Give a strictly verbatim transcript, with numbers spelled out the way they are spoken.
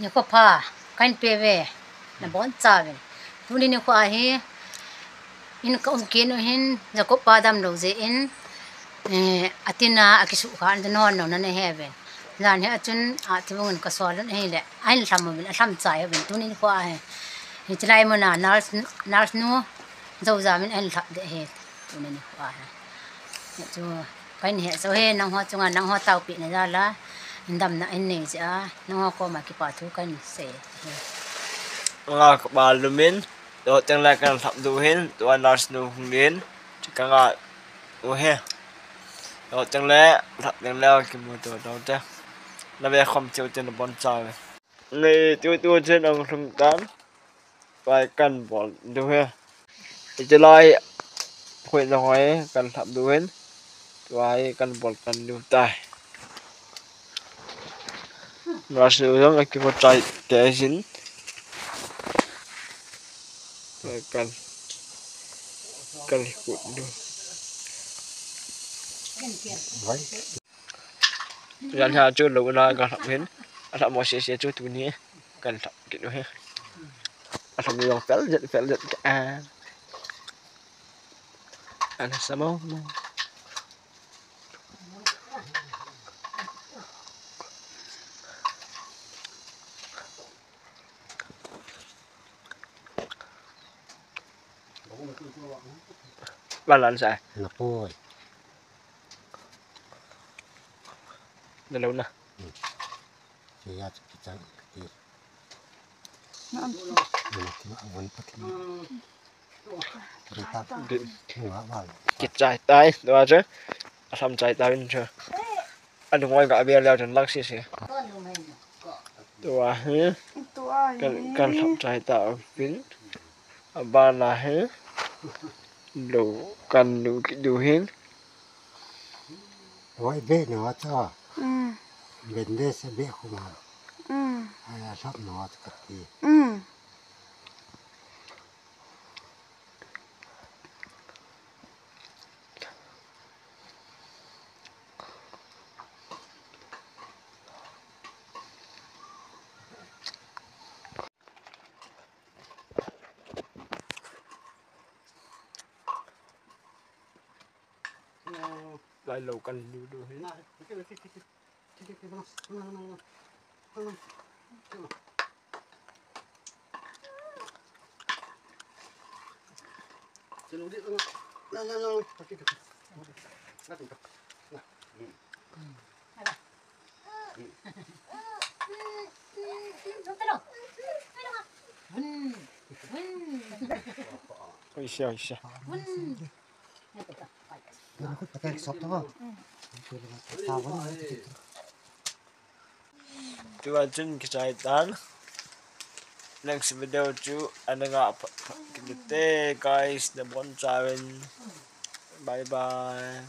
Nikho pha, kahin pe uve, nabonchauvin. Tuni nikho a hi, in ka um kit u hin, Jacob pa damlou jeh in, eh, atin a akisuhkhah in, nahon jong nana he uvin. Jan hi a chun, a, thibung in kasol un ahile, ahin lham uvin, alham chai uvin, tuni nikho a hi. Hiche lai mun a nurse, nurse nu, Joujam in ahin lhap ding ahi, tuni nikho a hi. Hichu, kahin hetsah e, nangho chunga, nangho taopehna jal a, damna ahin nei jeh a, nangho koma kipa thu kahin sei e. Nga kapa lum in, tua teng le kahin lhap diu hin, tua nurse nu hung in, chu kanga u hi. Tua teng le, lhap teng le, kimu tou tou te. Nave khom cheh u te nabonchauve. Nei tu tu chen ahung lhung tan. Tua hi kahin bol diu hi. Hiche lai, khoi na hoi, kahin lhap diu hin. Tua hi kahin bol tan diu tai. Nurse nu jong akiho chai tei jin. Tua hi kahin, kahin khu diu. Jan hi chu lou na kalhap hin. Alhap mo sese chu tuni. Kalhap kit u hi. Alhap jong fel jet, fel jet. Ah. Ana sa mo mo. Balan sa. Napoi. Nalou na. Hmm. Siya sa kitang kati. Naan. Naan, naan, naan, naan. Kichai tai, tua chu. Alham chai tauvin chu. Alungoi ga bel leu chun lang sese. Tua hi. Tua hi. Kan, kan lham chai tauvin. Abana hi. Lou kan lhung kit diu hin. Oi, be no cha. Mm. Bende se be khuma. Mm. Ai, alhap no cha kati. Mm. Lai lou kan lu lu hi. Oi, sia, oi, sia. Tua chun kichai tan. Next video chu ana nga phat phat kit te, guys, nabonchauvin. Bye bye.